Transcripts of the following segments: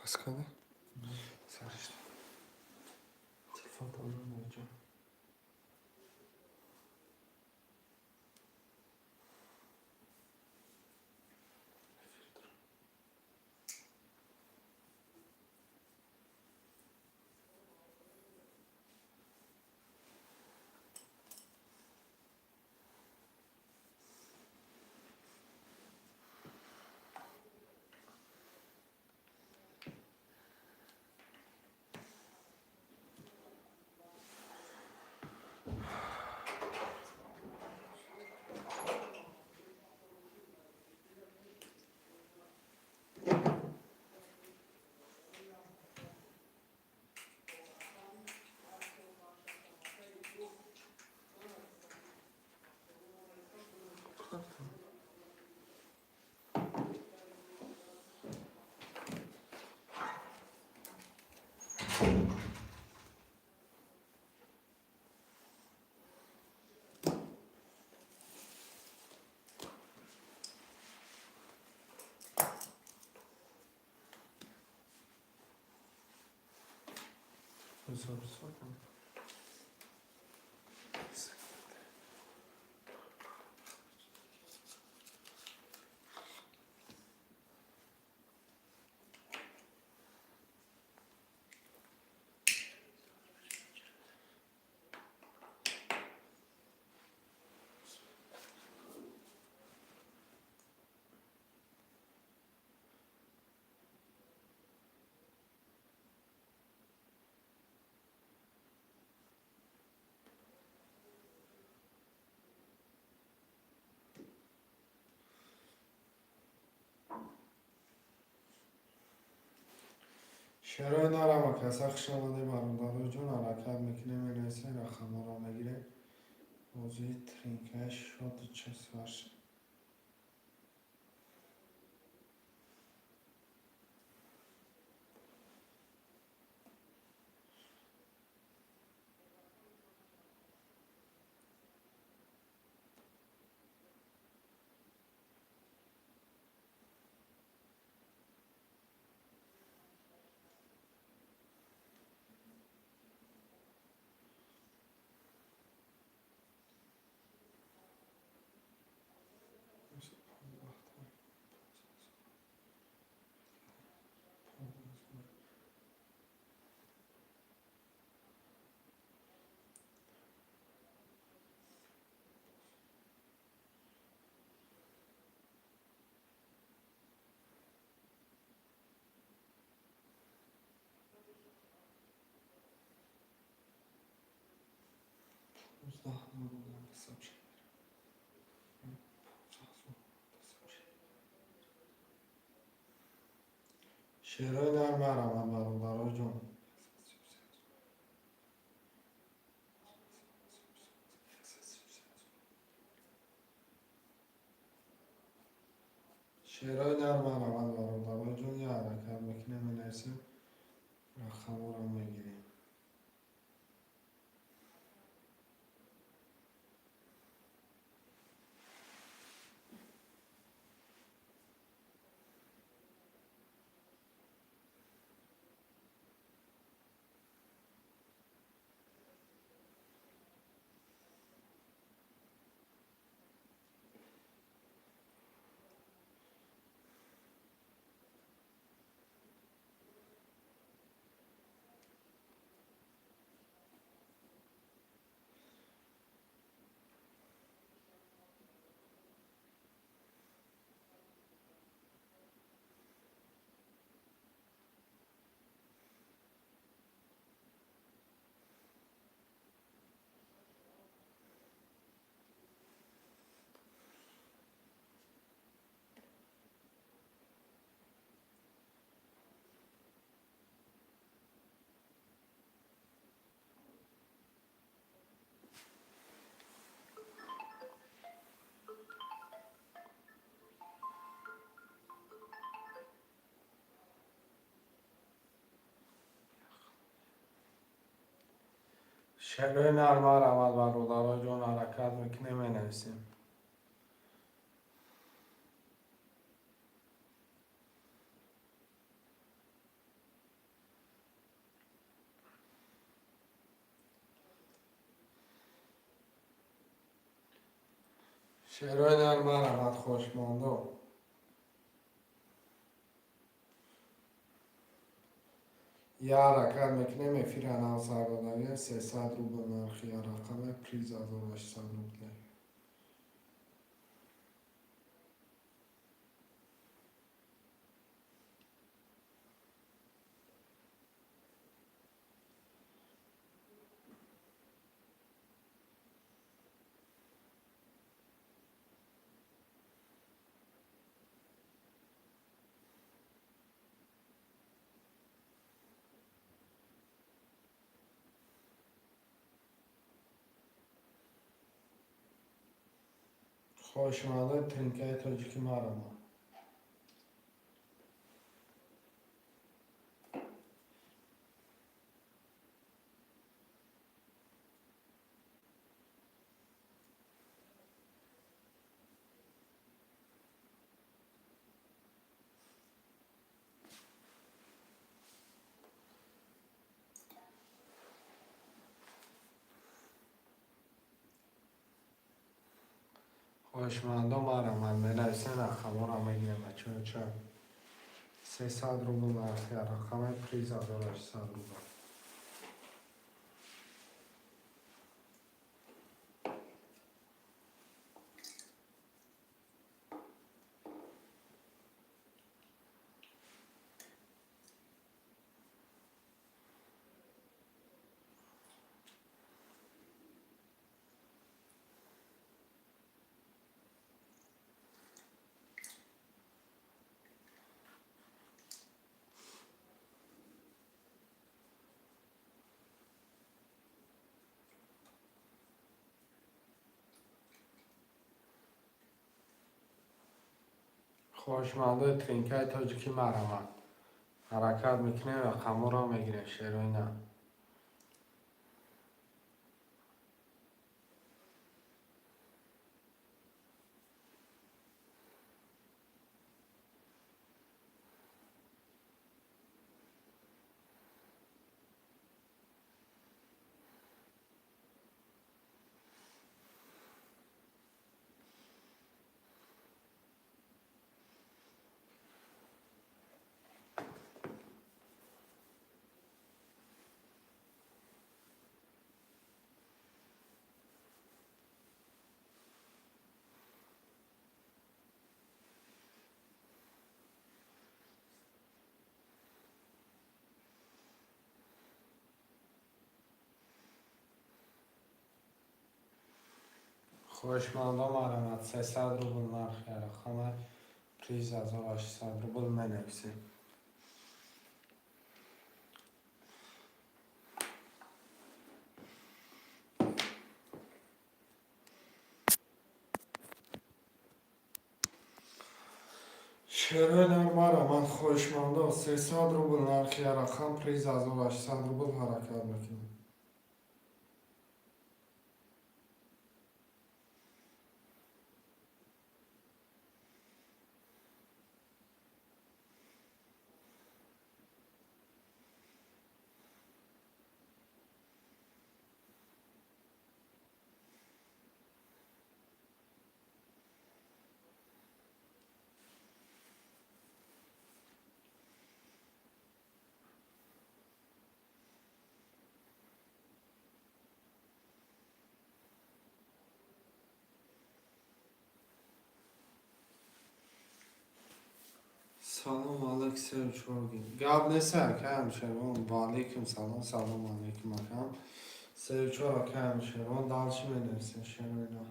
Пас кардӣ? Саришта. Телефонта ҷо. Шерои нарама каса, хуш омадед, бародароҷон. Ҳаракат мекунем, менависем, рақамҳоро мегирем. Бозии тринкаи шоти ча сар шуд. 15 000 доллар ҳисоб шуд. 15 000 ҳисоб шуд. Шерои нар марамад, бародароҷон. Шерои нар марамад, бародароҷон. Я ҳаракат мекунем, менависем, рақамҳоро мегирем. Шерои нар марамад, бародароҷон. Ҳаракат мекунем, менависем. Шерои нар, марҳамат, хоҳишмандо. Я ҳаракат мекунем, эфира нав сар додагем. 300 рубл нархи я рақаме, приз 1800 рубле. Хоҳишмандои тринкаи тоҷикӣ, марҳамат. Хоҳишмандо, марҳамат, менависем, рақамҳоро мегирем, бачаҳо. Ча 300 рубл нархи рақами, приз 1800 рубл. Хоҳишмандои тринкаи тоҷикӣ, марҳамат. Ҳаракат мекунем, рақамҳоро мегирем, шерои нар. Хоҳишмандо, марҳамат, 300 рубл нархи рақама, приз 1800 рубл, менависем. Шерои нар, марҳамат, хоҳишмандо. 300 рубл нархи рақам, приз 1800 рубл. Ҳаракат мекунем. Салом алейк, севчоргин. Гап нест, акаам Шервон. Ва алейкум салом, салом алейкум, акам. Севчор, акаам Шервон, дальше менависем, шероина.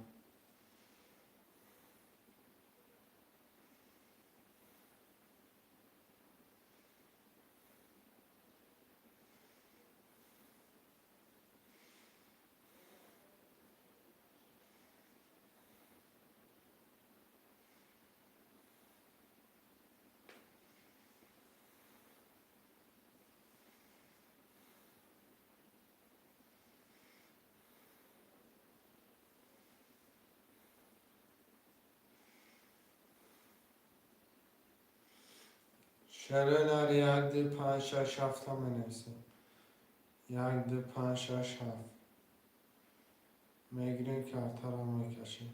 Шерои нар, як, ду, панҷ, шаш, ҳафта менависем. Як, ду, панҷ, шаш, ҳафт. Мегирем, картаро мекашем.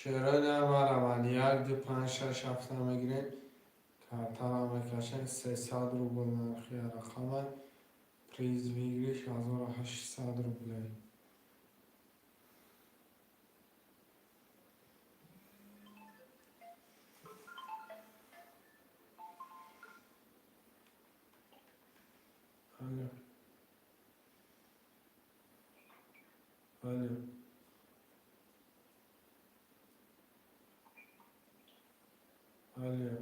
Шерои нар марҳамат, як, ду, панҷ, шаш, ҳафта мегирем. Картара мекашем, 300 рубл нархи рақама. Приз выигрыш 1800 рублей. Алло. Алло. Алло.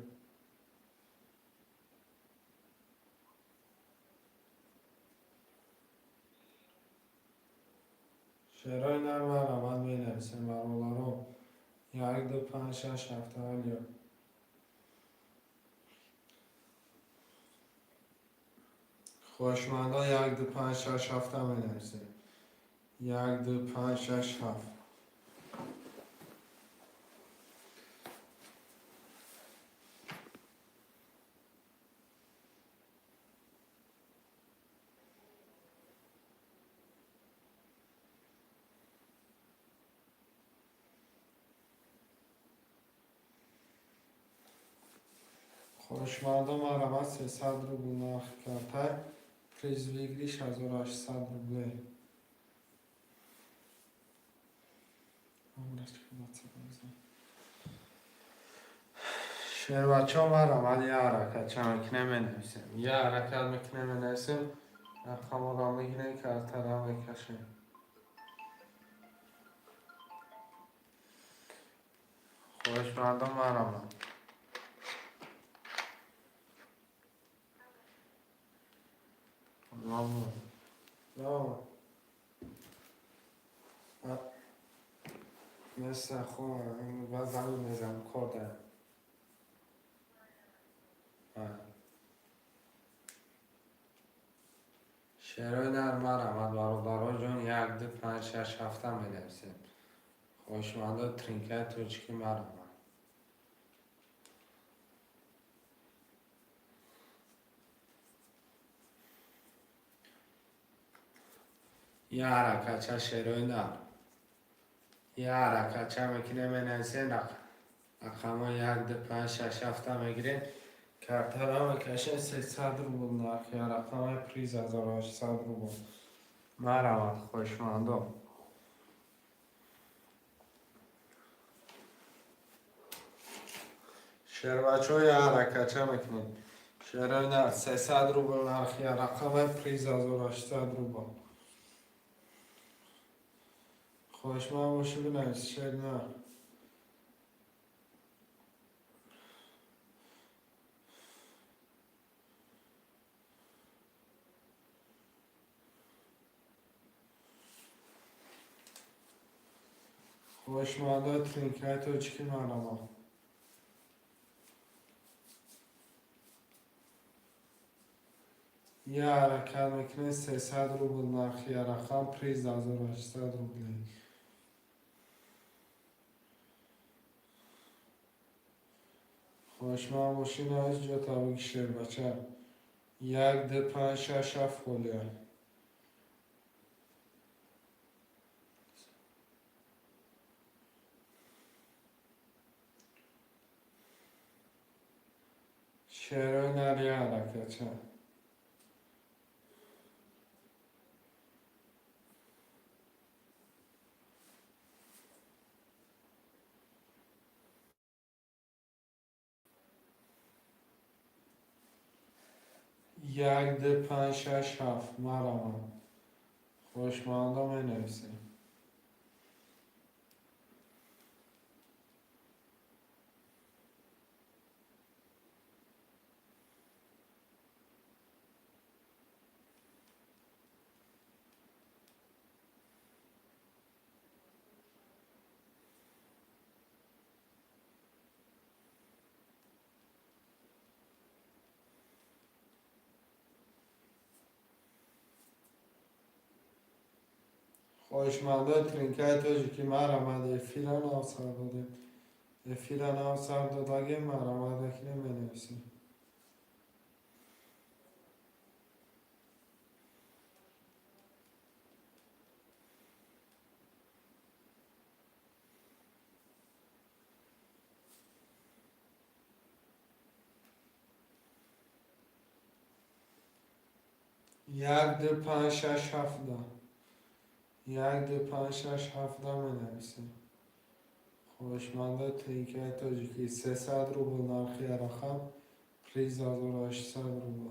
Шерои нар марҳамат, менависем, бародаро. Як, ду, панҷ, шаш, ҳафта. Алло. Хоҳишмандон, як, ду, панҷ, шаш, ҳафта менависем. Як, ду, панҷ, шаш, ҳафт. Хоҳишмандон, марҳамат, 300 рубл нархи карта, приз выигрыш 1800 рублей. Шербачо, марҳамат, я ҳаракатча мекунем, менависем. Я ҳаракат мекунем, менависем, рақаморо мегирем, картара мекашем. Хоҳишмандон, марҳамат. Мамнун. Мамнун. مثل خب و زمین میزنم کار دارم. Шерои нар марҳамат, бародаро ҷон, як, ду, панҷ, шаш, ҳафта менависем. Хоҳишмандо, тринкаи тоҷикӣ, марҳамат. Я ҳаракатча, шерои нар. Я ҳаракатча мекунем, менависем, рақамҳо як, ду, панҷ, шаш, ҳафта мегирем. Картара мекашем, 300 рубл нархи рақамаи, приз 1800 рубл. Марҳамат, хоҳишмандо. Шербачо, я ҳаракатча мекунем. Шерои нар, 300 рубл нархи рақамаи, приз 1800 рубл. Хоҳишманд бошӣ, бинавис, шер нар. Хоҳишмандои тринкаи тоҷикӣ, марҳамат. Я ҳаракат мекунем, 300 рубл нархи рақам, приз 1800 рублей. Хоҳишманд бошӣ, навис, ҷо табрики, шербача. Як, ду, панҷ, шаш, ҳафт холия. Шерои нар, я ҳаракатча. Як, ду, панҷ, шаш, ҳафт. Марҳамат. Хоҳишмандо, менависем. Хоҳишмандои тринкаи тоҷикӣ, марҳамат, эфира нав сар додем. Эфира нав сар додагем, марҳамат мекунем, менависем. Як, ду, панҷ, шаш, ҳафта. Як, ду, панҷ, шаш, ҳафта менависем. Хоҳишмандои тринкаи тоҷикӣ, 300 рубл нархи рақам, приз 1800 рубл.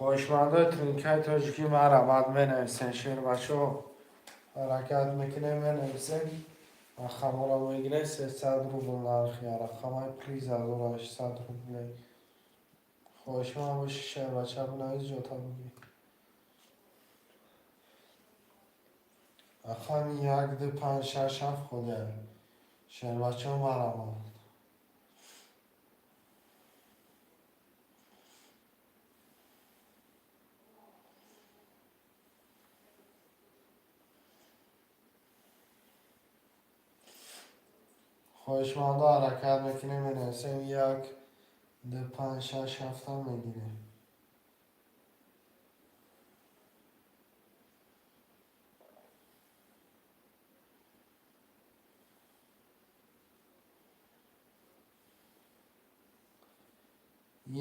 Хоҳишмандои тринкаи тоҷикӣ, марҳамат, менависен. Шербачаҳо, ҳаракат мекунем, менависем, рақамҳоро мегирем. 300 рубл нархи рақамаи, приз 1800 рублей. Хоҳишманд боши, шербача, бинавис, ҷота бигир. Рақами як, ду, панҷ, шаш, ҳафт холия. Шербачаҳо, марҳамат. Хоҳишмандо, ҳаракат мекунем, менависем. Як, ду, панҷ, шаш, ҳафта мегирем.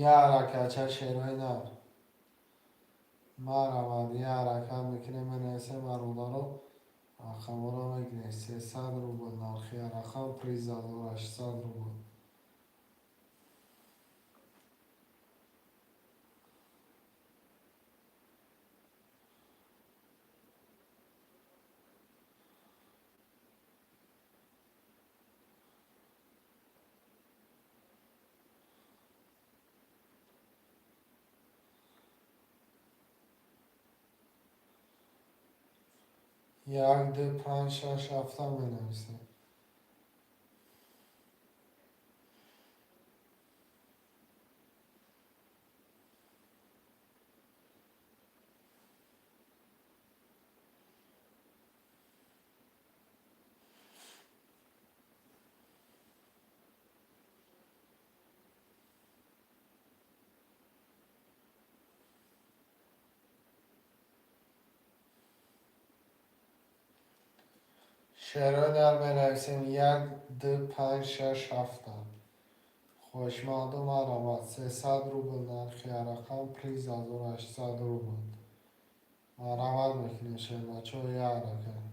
Я ҳаракатча, шерои нар, марҳамат. Я ҳаракат мекунем, менависем, бародаро, рақамҳоро мегирем. 300 рубл нархи рақам, приз 1800 рубл. Як, ду, панҷ, шаш, ҳафта менависем. Шерои нар, менависем. Як, ду, панҷ, шаш, ҳафта. Хоҳишманду, марҳамат. 300 рубл нархи рақам, приз 1800 рубл. Марҳамат мекунем, шербачаҳо, я ҳаракат.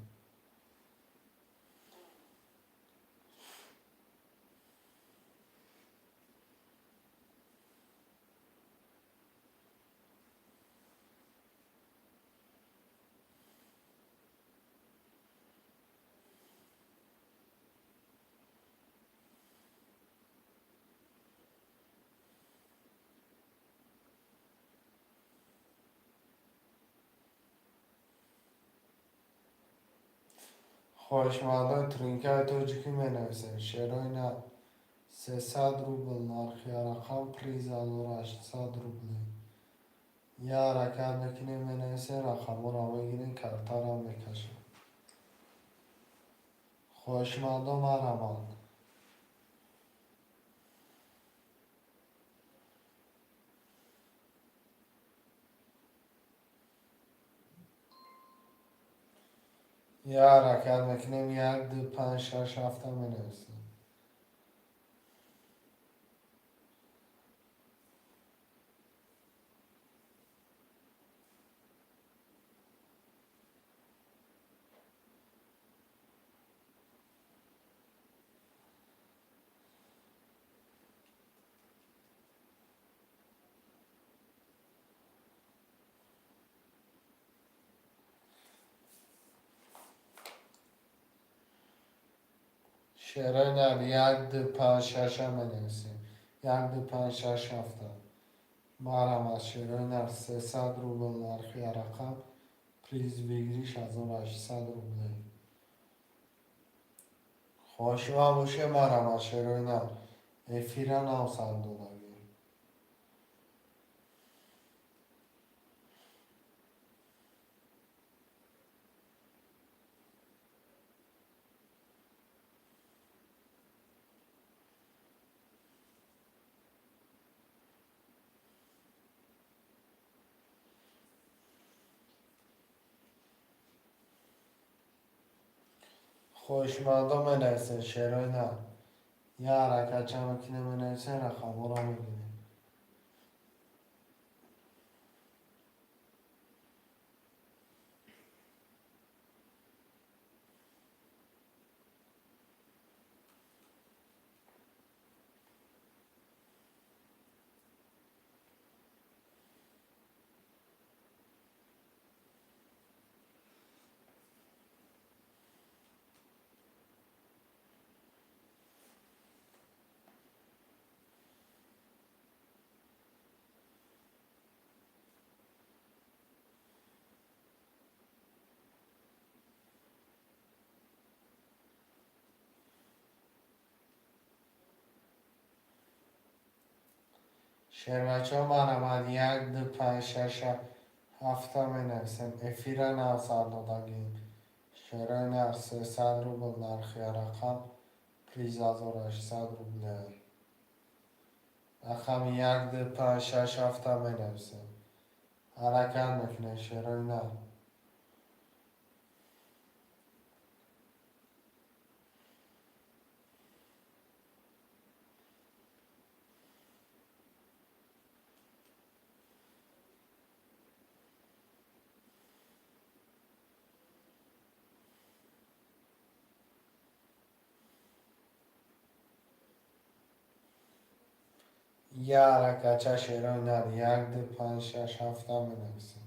Хоҳишмандои тринкаи тоҷикӣ, менависем. Шерои нар, 300 рубл нархи рақам, приз 1800 рублей. Я ҳаракат мекунем, менависем, рақамҳоро мегирем, картаро мекашем. Хоҳишмандо, марҳамат. Я ҳаракат мекунем. Як, ду, панҷ, шаш, ҳафта менависем. Шерои нар, як, ду, панҷ, шаша менависем. Як, ду, панҷ, шаш, ҳафта. Марҳамат, шерои нар, 300 рубл нархи рақам, приз выигрыш 1800 рублей. Хоҳишманд боше, марҳамат, шерои нар. Эфира нав сар додагӣ. Хоҳишмандо, менависен, шерои нар. Я ҳаракатча мекунем, менависен, рақамҳоро мегирем. Шербачаҳо, марҳамат, як, ду, панҷ, шаш, ҳафта менависем. Эфира нав сар додагем. Шерои нар, 300 рубл нархи рақам, приз 1800 рубле. Рақами як, ду, панҷ, шаш, ҳафта менависем. Ҳаракат мекунем, шерои нар. Я ҳаракатча, шерои нар, як, ду, панҷ, шаш, ҳафта менависем.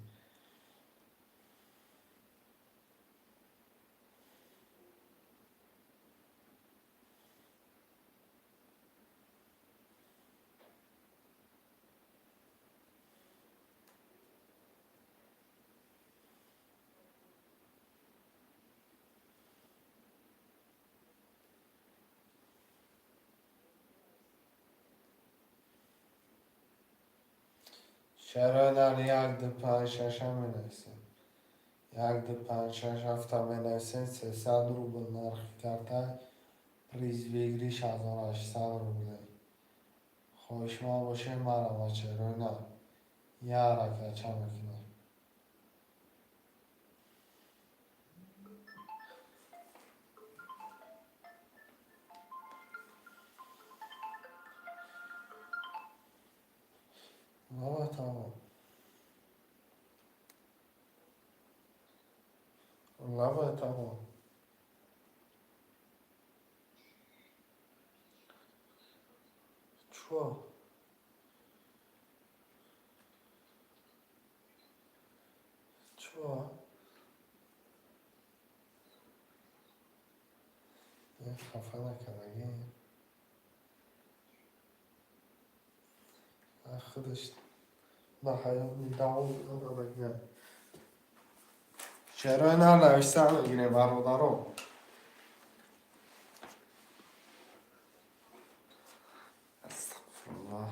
Шерои нар, як, ду, панҷ, шаша менависем. Як, ду, панҷ, шаш, ҳафта менависем. 300 рубл нархи карта, приз выигрыш 1800 рубле. Хоҳишманд бошем, марҳамат, шерои нар. Я ҳаракатча мекунем. Лаба тамом. Лаба тамом. Чё? Чё? Хафа накардагӣ? Худаш ба ҳаёт давом надодагӣ. Шерои нар, нависта мегирем, бародарон. Астағфируллоҳ.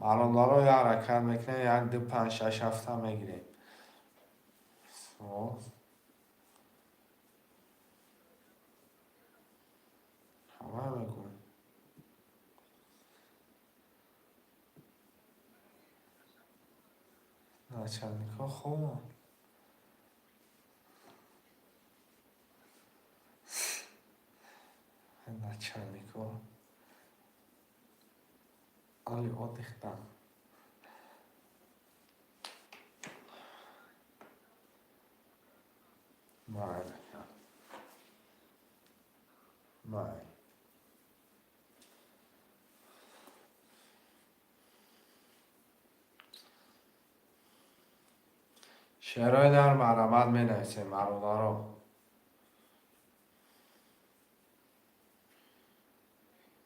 Бародаро, як ҳаракат мекунем, як, ду, панҷ, шаш, ҳафта мегирем. Соз. Ҳама мегӯем. Начальникҳо хобанд. Начальникҳо али отдыхтанд. Майли. Майли. Шерои нар, марҳамат, менависем, бародаро.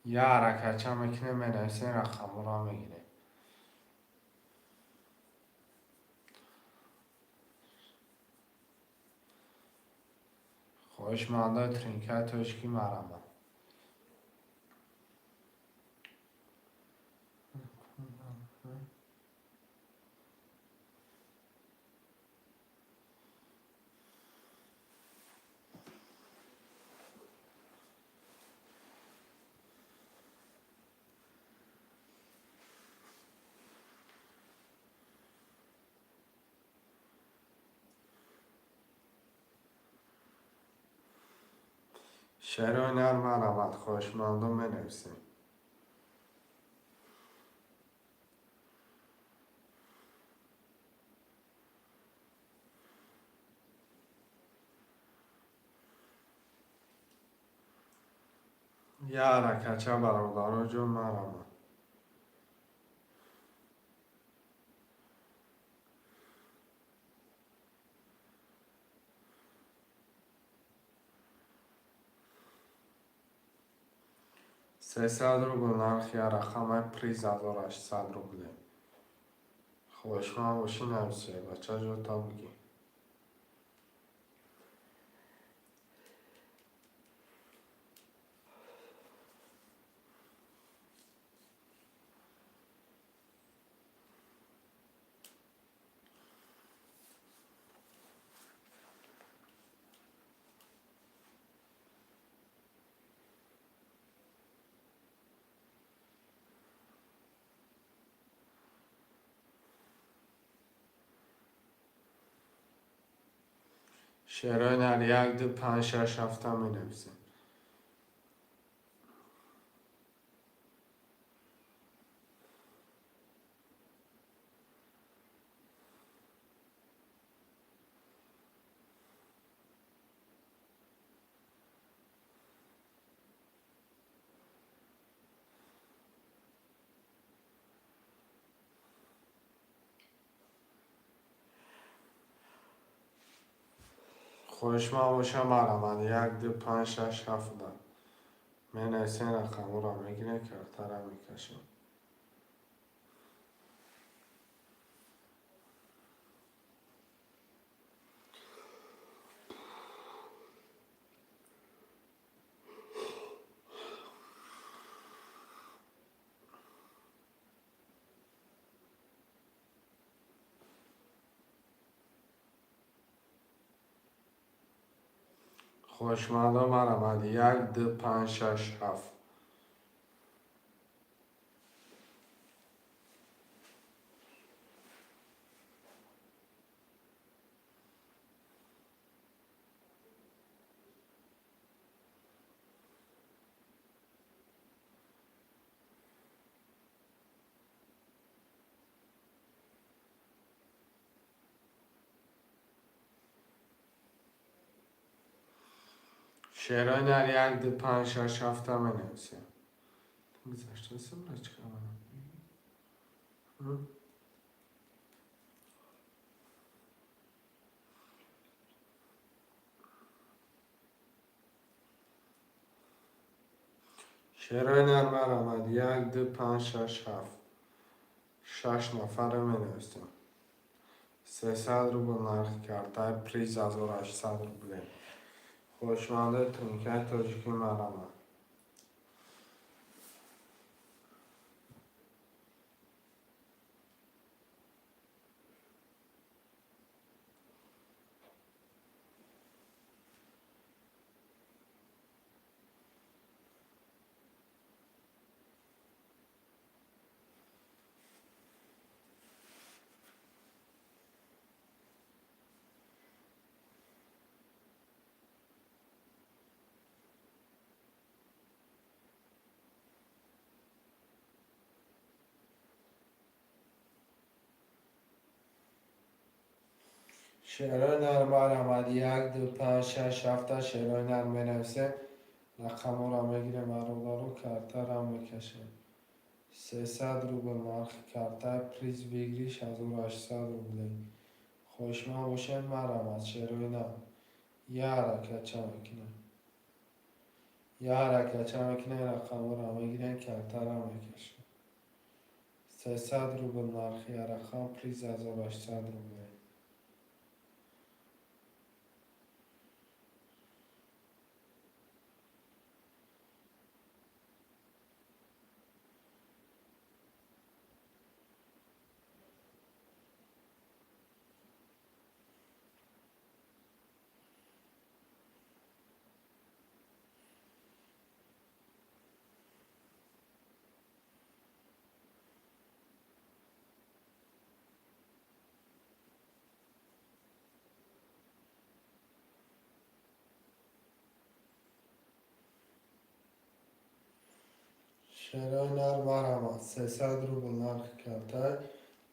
Я ҳаракатча мекунем, менависем, рақамҳоро мегирем. Хоҳишмандои тринкаи тоҷикӣ, марҳамат. Шерои нар марамад, хоҳишмандон, менависем. Яра кача, бародаро ҷон, марамад. 300 рубл нархи рақамаи, приз 1800 рубле. Хоҳишманд бошӣ, нависе, бачаҷо, та бигӣ. Шерои нар, як, ду, панҷ, шаш, ҳафта менависем. Хоҳишманд боша, марамад. Як, ду, панҷ, шаш, ҳафта менависем, рақамҳоро мегирем, картара мекашем. Хоҳишмандо, марамад. Як, ду, панҷ, шаш, ҳафт. Шерои нар, як, ду, панҷ, шаш, ҳафта менависем. Гузаштасам, чикар? Шерои нар, марамад. Як, ду, панҷ, шаш, ҳафт. Шаш нафара менависем. 300 рубл нархи картаи, приз 1800 рубле. Хоҳишмандаи тункаи тоҷикӣ, марамад. Шерои нар, марамад. Як, ду, панҷ, шаш, ҳафта. Шерои нар менависем, рақамҳоро мегирем, бародару, картаро мекашем. 300 рубл нархи картаи, приз выигрыш 1800 рубле. Хоҳишманд бошед, марамад. Шерои нар, яра кача мекунем, яра кача мекунем, рақамҳоро мегирем, картаро мекашем. 300 рубл нархи рақам, приз 1800 рубле. Шерои нар марҳамат, 300 рубл нархи калтай,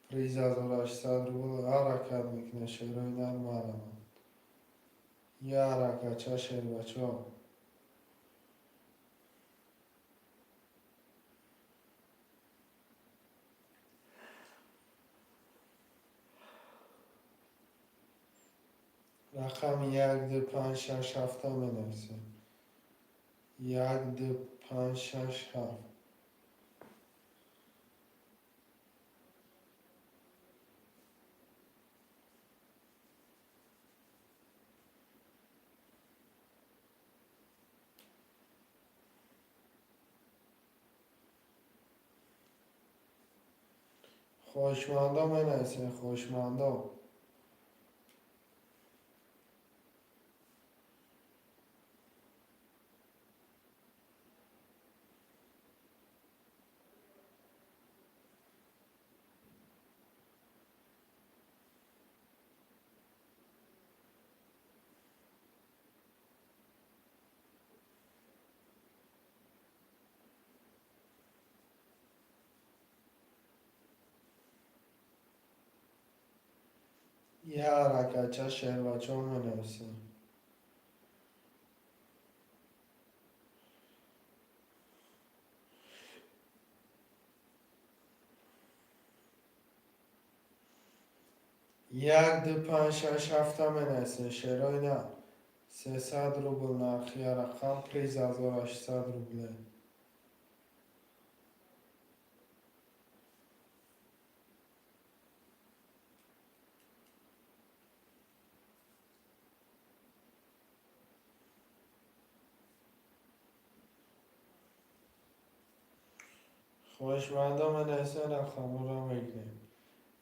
приз 1800 рубл. Ҳаракат мекунад шерои нар, марҳамат. Я ҳаракатча, шербачо. Рақами 1, 2, 5, 6, 7 менависем. 1, 2, 5, 6, 7. Хоҳишмандо менависем, хоҳишмандо. Я ҳаракатча, шербачо, менависем. 1, 2, 5, 6, 7 менависем. Шерои нар. 300 рубл нархи рақам, приз 1800 рубле. Хоҳишмандо менависем, рақамҳоро мегирем.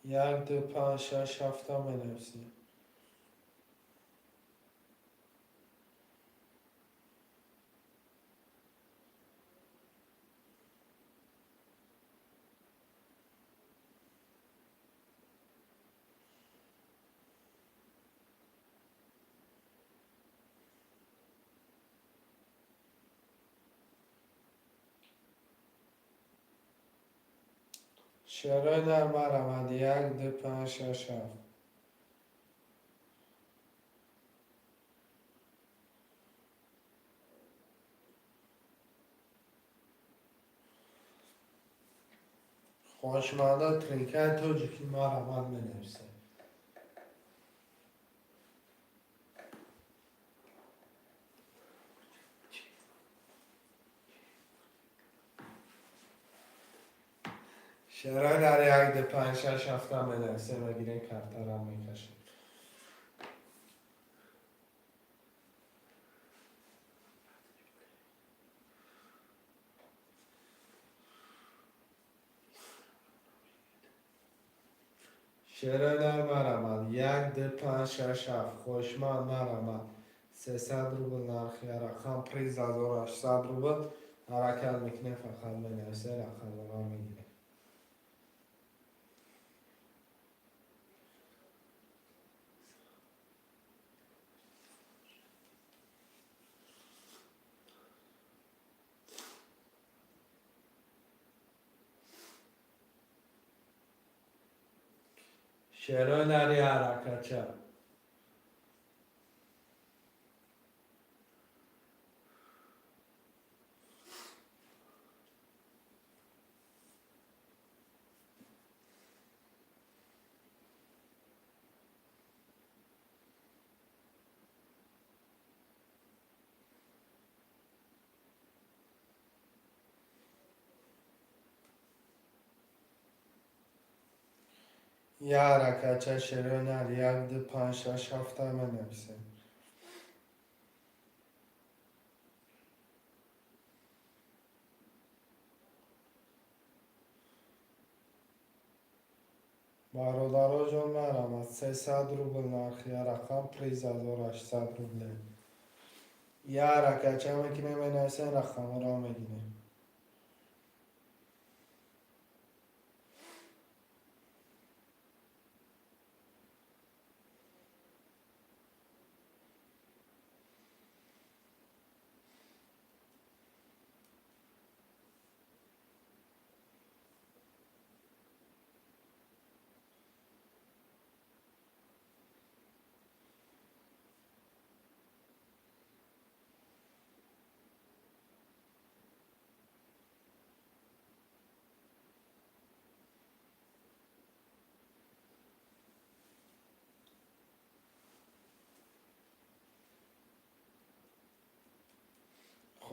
1, 2, 5, 6, 7 менависем. Шерои нар, марҳамат. 1, 2, 5, 6, 7. Хоҳишмандо тринкаи тоҷикӣ, марҳамат, менависем. Шерои нар, 1, 2, 5, 6, 7 менависем, мегирем, картарам мекашем. Шерои нар, марҳамат. 1, 2, 5, 6, 7. Хоҳишманд, марҳамат. 300 рубл нархи рақам, приз 1800 рубл. Ҳаракат мекунем, фақат менависем, рақамҳоро мегирем. Шерои нари, ҳаракатча. Я ҳаракатча, шерои нар. 1, 2, 5, 6, 7 менависем. Бародароҷон, марҳамат. 300 рубл нархи рақам, приз 1800 рубле. Я ҳаракатча мекунем, менависем, рақамҳоро мегирем.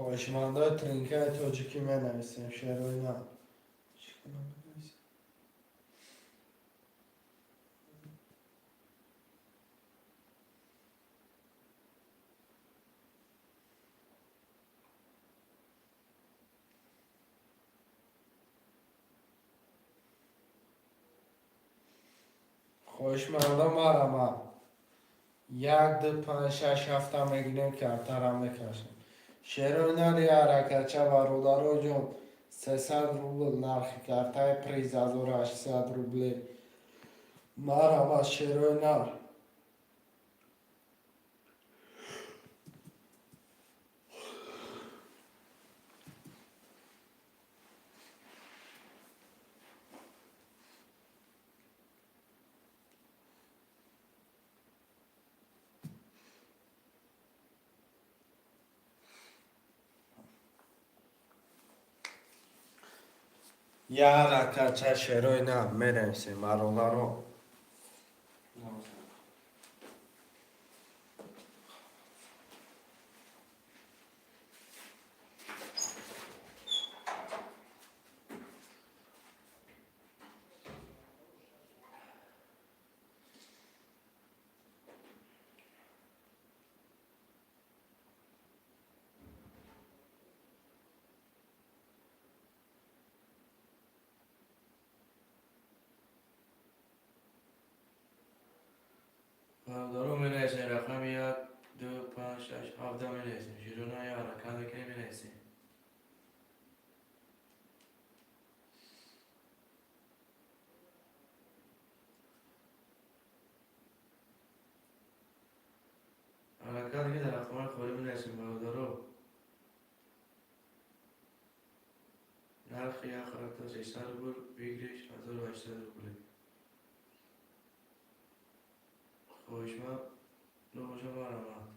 Хоҳишмандои тринкаи тоҷикӣ менависем, шерои нар. Чӣ кунам, менависем? Хоҳишмандо, марама, як, ду, панҷ, шаш, ҳафта мегирем, картара мекашем. Шерои нари ҳаракатча, бародаро ҷон, 300 рубл нархи картаи, приз 1800 рубле. Марама, шерои нар. Як ҳаракатча, шерои нар, менависем, бародаро. Бародаро, менависем рақами як, ду, панҷ, шаш, ҳафта менависем. Широна я ҳаракат мекунем, менависем. Ҳаракат ки дар рақамҳои холӣ менависем, бародаро. Нархи як карта 300 рубл, выигрыш 1800 рубле. Хоҳишманд набоша, марҳамат.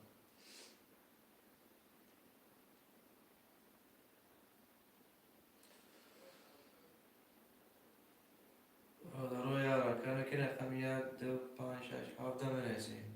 Бародаро, як ҳаракат мекунем, рақами як, ду, панҷ, шаш, ҳафта менависем.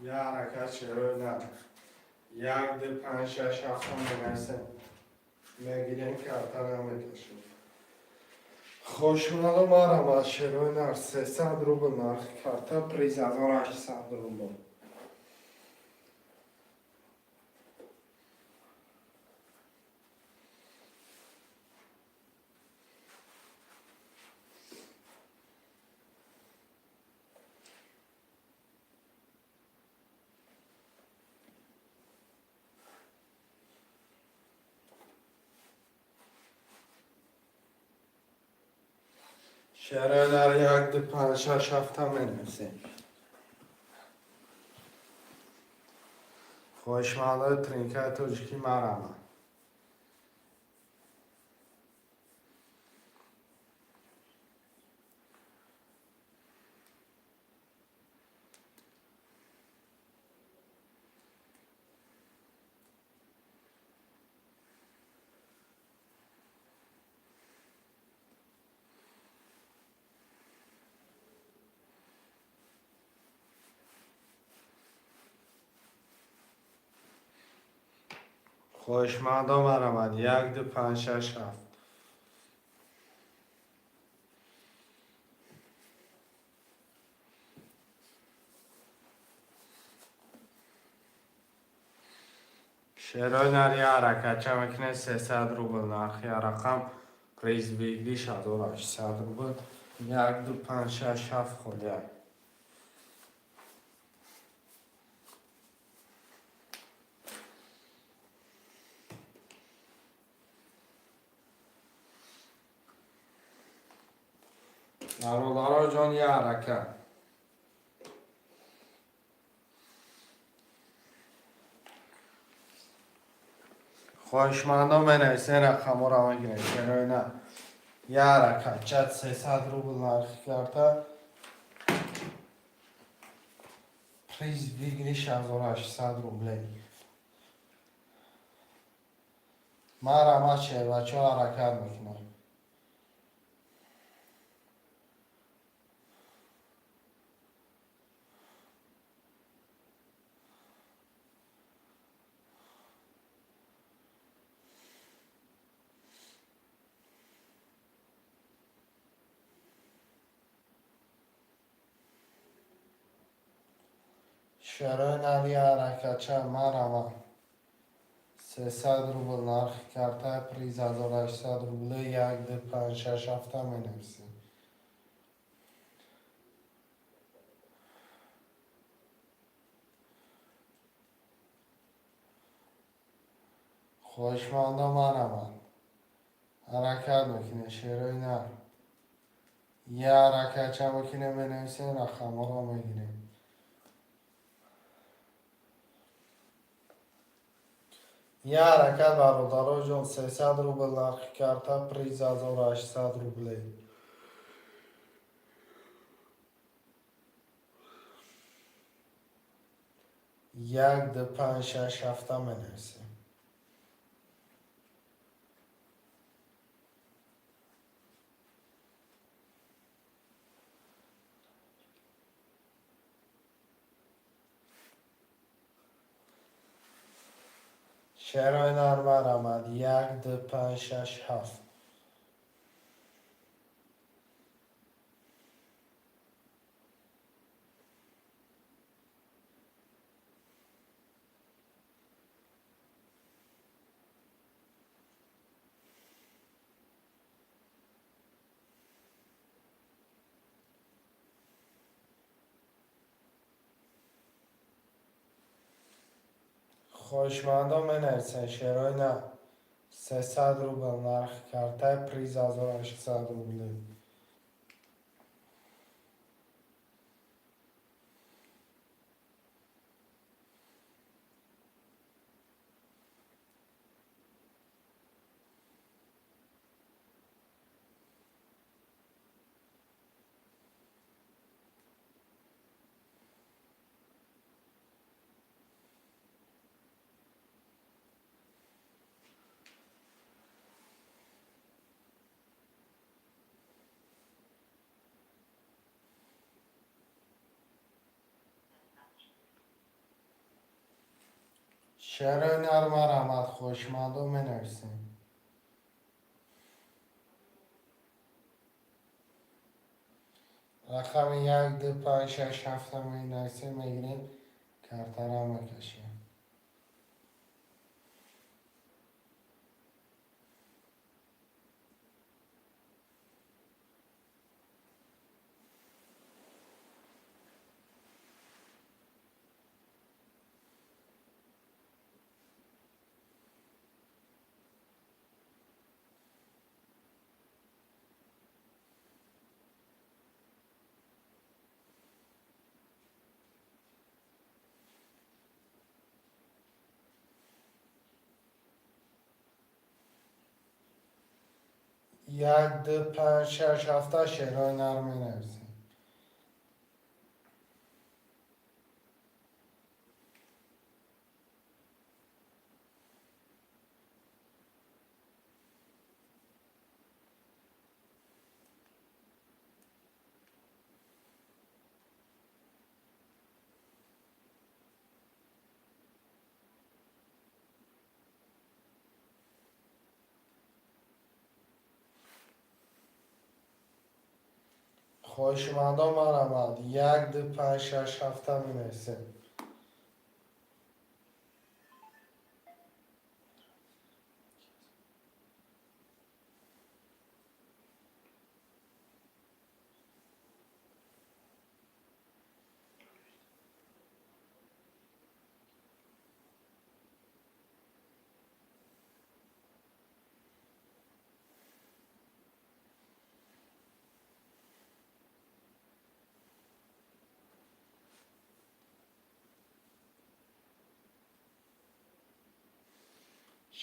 Як ҳаракат, шерои нар. Як, ду, панҷ, шаш, ҳафта менависем. Мегирем, картара мекашем. Хоҳишмандо, марҳамат, шерои нар, 300 рубл нархи карта, приз 1800 рубл. Шерои нар, як, ду, панҷ, шаш, ҳафта менависем. Хоҳишмандои тринкаи тоҷикӣ, марҳамат. Хоҳишмандо, марҳамат, як, ду, панҷ, шаш, ҳафт. Шерои нари ҳаракатча мекунед, 300 рубл нархи рақам, приз выигрыш 1800 рубл. Як, ду, панҷ, шаш, ҳафт холия. Бародаро ҷон, як ҳаракат. Хоҳишмандо, менависен, рақамҳоро мегиред. Шерои нар. Яра кача 300 рубл нархи карта. Приз выигрыш 1800 рублей. Марама, шербачо, ҳаракат мекунам. Шарои нари ҳаракатча, марама. 300 рубл нархи карта, приз 1800 рубле, 1, 2, 5, 6, 7 менависем. Хоҳишмандо, марамад. Ҳаракат мекунем, шерои нар. Я ҳаракатча мекунем, менависем, рақамҳоро мегирем. Я ҳаракат, бародароҷон, 300 рубл нархи карта, приз 1800 рубле. 1, 2, 5, 6, 7 менависем. Шерои нар, марамад. 1, 2, 5, 6, 7. Хоҳишмандо, менависен, шерои на. 300 рубл нархи карта, приз 1800 рубле. Шерои нар, марамад, хоҳишмандо, менависем. Рақами 1, 2, 5, 6, 7 менависем, мегирем, картара мекашем. 1, 2, 5, 6, 7, шерои нар менависем. Хоҳишмандо, марамад. 1, 2, 5, 6, 7 менависем.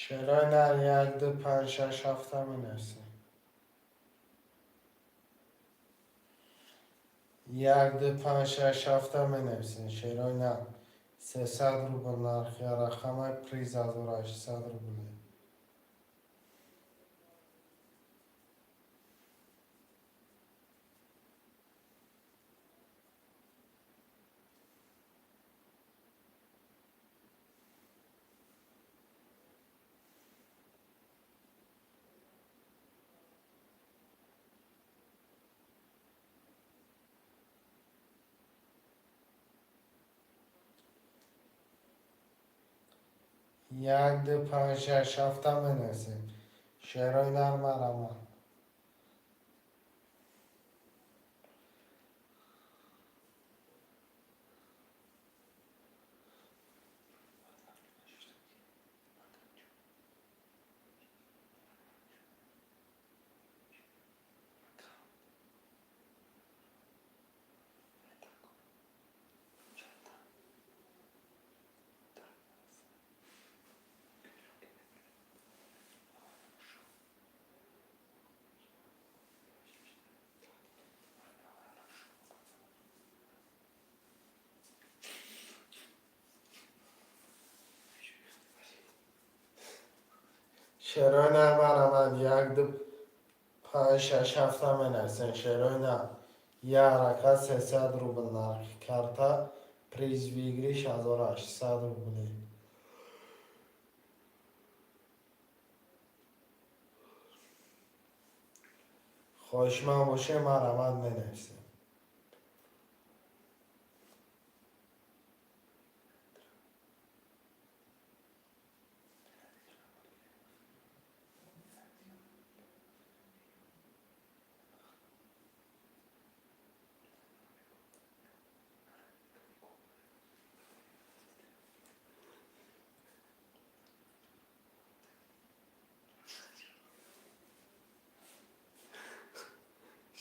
Шерои нар, 1, 2, 5, 6, 7 менависем. 1, 2, 5, 6, 7 менависем. Шерои нар. 300 рубл нархи рақамай, приз 1800 рубле. 1, 2, 5, 6, 7 менависем. Шерои нар, марама. Шерои нар, марама. 1, 2, 5, 6, 7 менависем. Шерои нар. Як ҳаракат 300 рубл нархи карта, приз выигрыш 1800 рубле. Хоҳишманд боше, марҳамат, менависем.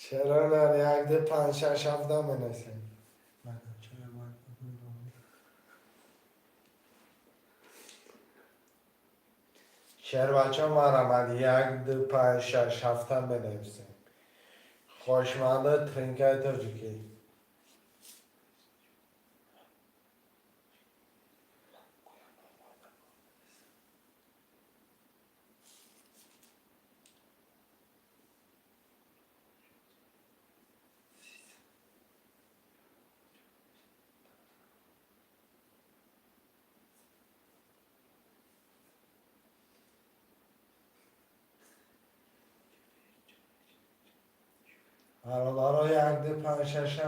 Шерои нар, 1, 2, 5, 6, 7 менависем. Шербача, марҳамат, 1, 2, 5, 6, 7 менависем. Хоҳишмандои тринкаи тоҷикӣ. Бародаро, 1, 2, 5, 6,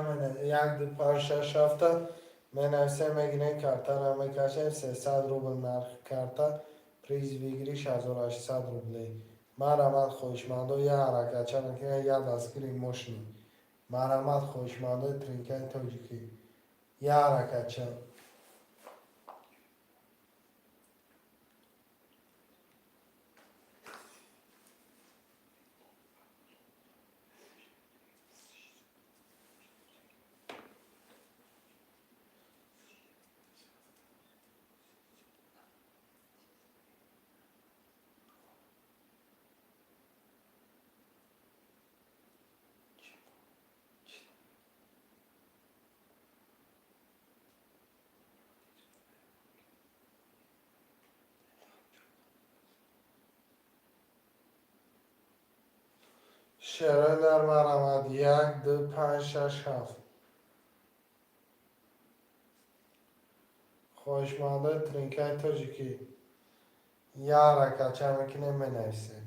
1, 2, 5, 6, 7 менависем, мегирем, картаро мекашем. 300 рубл нархи карта, приз выигрыш 1800 рублей. Марҳамат, хоҳишмандо, як ҳаракатча мекунем, як дастгири мошини. Марҳамат, хоҳишмандои тринкаи тоҷикӣ. Як ҳаракатча. Шерои нар, марҳамат, 1, 2, 5, 6, 7. Хоҳишмандои тринкаи тоҷикӣ. Як ҳаракатча мекунем, менависем.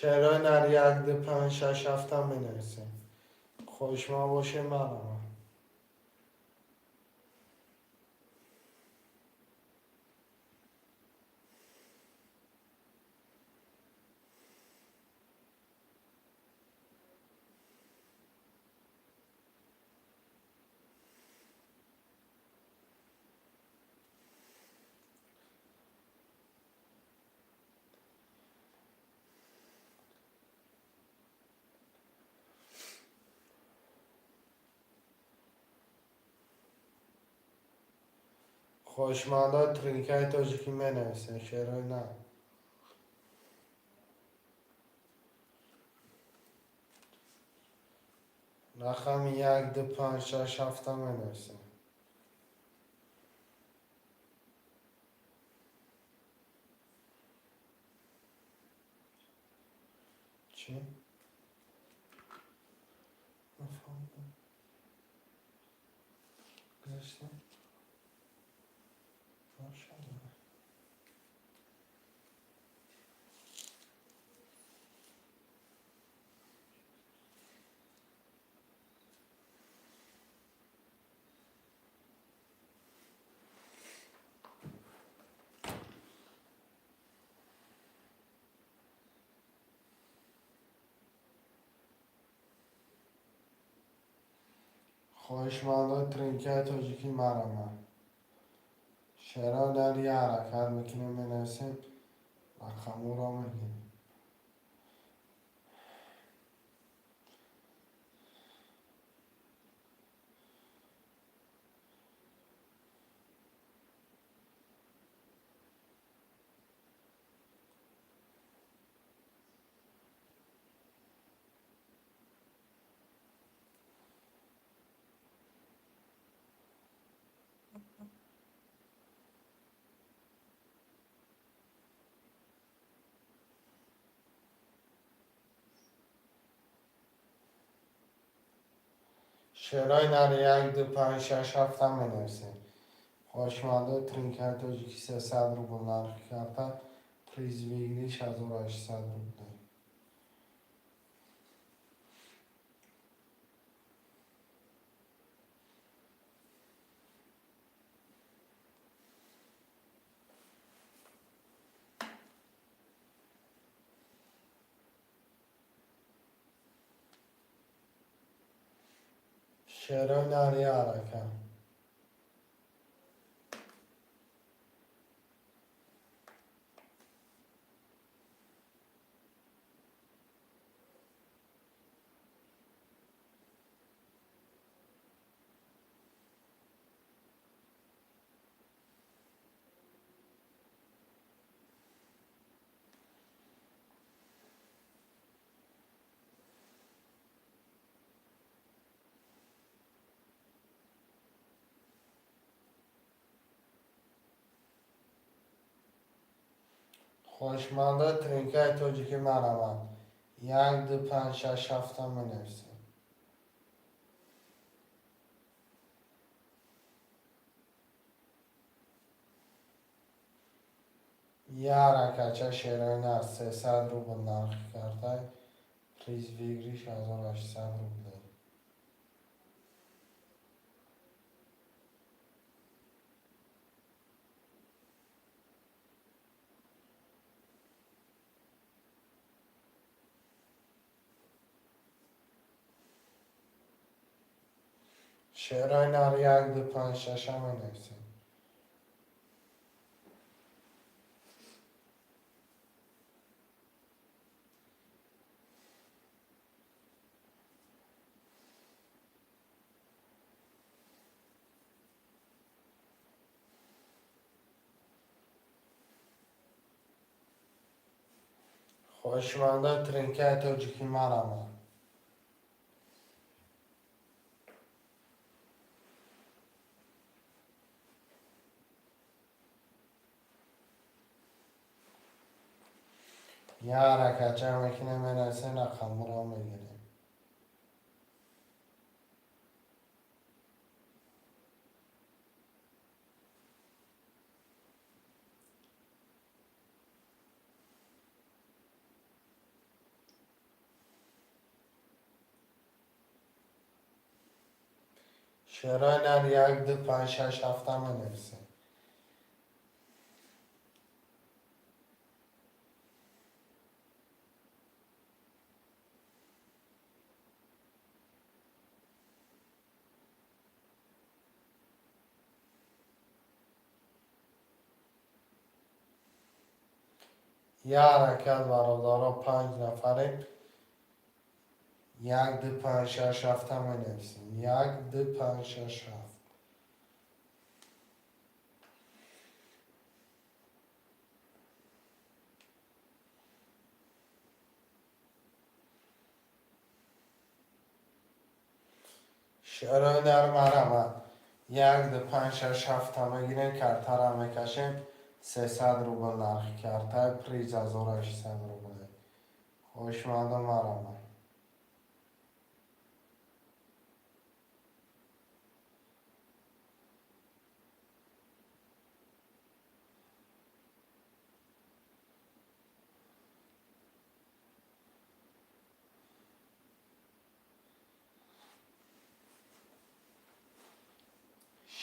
Шерои нар, 1, 2, 5, 6, 7 менависем. Хоҳишманд боше, марҳамат. Хоҳишмандои тринкаи тоҷикӣ менависем, шерои на. Рақами як, ду, панҷ, шаш, ҳафта менависем. Чӣ? Нафаҳмидам. Гузаштем? Машаллоҳ. Хоҳишмандои тринкаи тоҷикӣ марамад. Шерои нар я ҳаракат мекунем, менависем, рақамҳоро мегирем. Шерои нар як, ду, панҷ, шаш, ҳафта менависем. Хоҳишмандои тринкаи тоҷикӣ 300 рубл нархи карта, приз выигрыш 1800 рублей. Шерои нар я ҳаракат. Хоҳишмандои тринкаи тоҷикӣ марамад. Як, ду, панҷ, шаш, ҳафта менависем. Я ҳаракатча шерои нар 300 рубл нархи карта, приз выигрыш 1800 рублей. Шерои нар як, ду, панҷ, шаша менависем. Хоҳишмандои тринкаи тоҷикӣ марамад. Я ҳаракатча мекунем, менависем, рақамҳоро мегирем. Шерои нар як, ду, панҷ, шаш, ҳафта менависем. Я ҳаракат, бародаро, панҷ нафарем. Як, ду, панҷ, шаш, ҳафта менависем. Як, ду, панҷ, шаш, ҳафт. Шерои нар марама. 1, 2, 5, 6, 7 мегирем, картара мекашем. 300 рубл нархи карта, приз 1800 рубл. Хоҳишмандо марама.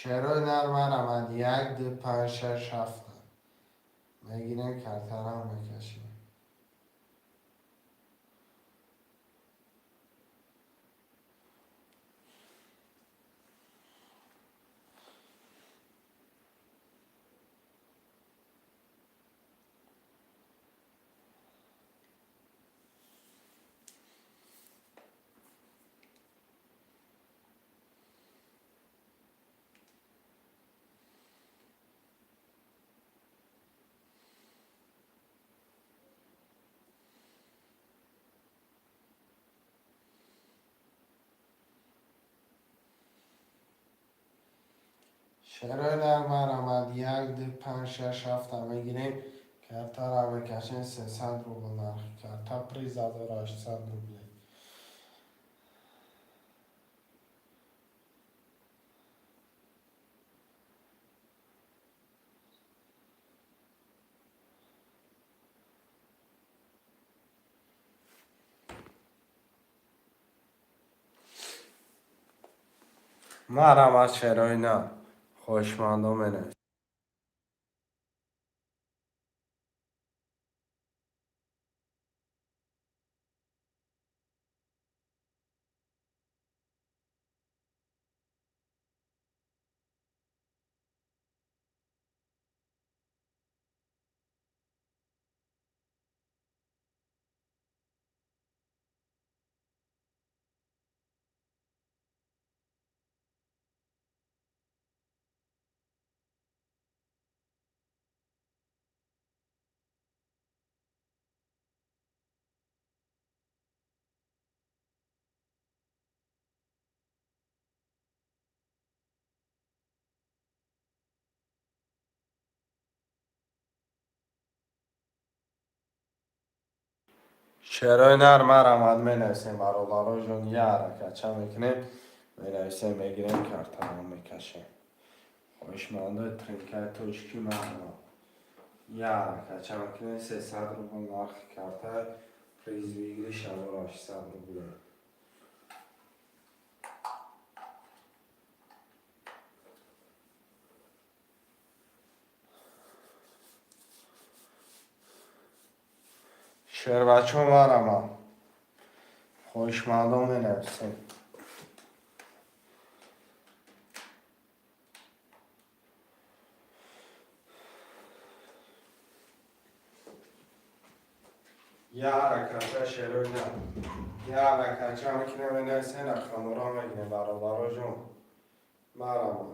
Шерои нар марамад. 1, 2, 5, 6, 7 мегирем, картара мекашем. Шерои нар марамад. 1, 2, 5, 6, 7 мегирем, картара мекашем. 300 рубл нархи карта, приз 1800 рублей. Марама шерои нар. Хоҳишмандо менависед. Шерои нар марамад менависем, бародароҷон. Я ҳаракатча мекунем, менависем, мегирем, картаро мекашем. Хоҳишмандои тринкаи тоҷикӣ марама. Я ҳаракатча мекунем, 300 рубл нархи карта, приз выигрыш 1800 рублей. Шербачо марама. Хоҳишмандо менависем. Я ҳаракатча шерои нар. Я ҳаракатча мекунем, менависем, рақамҳоро мегирем, бародароҷон. Марама.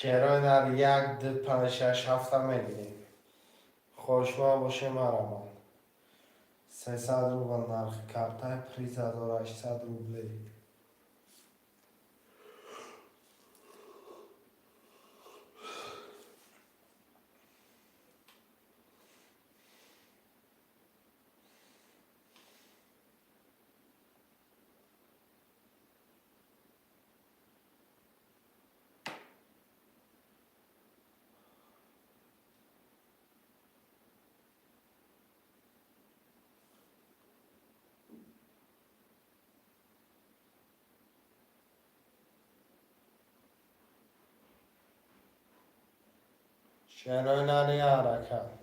Шерои нар 1, 2, 5, 6, 7 мегирем. Хоҳишманд бошем марама. 300 рубл нархи карта, приз 1800 рублей. Шерои нар я ҳаракат.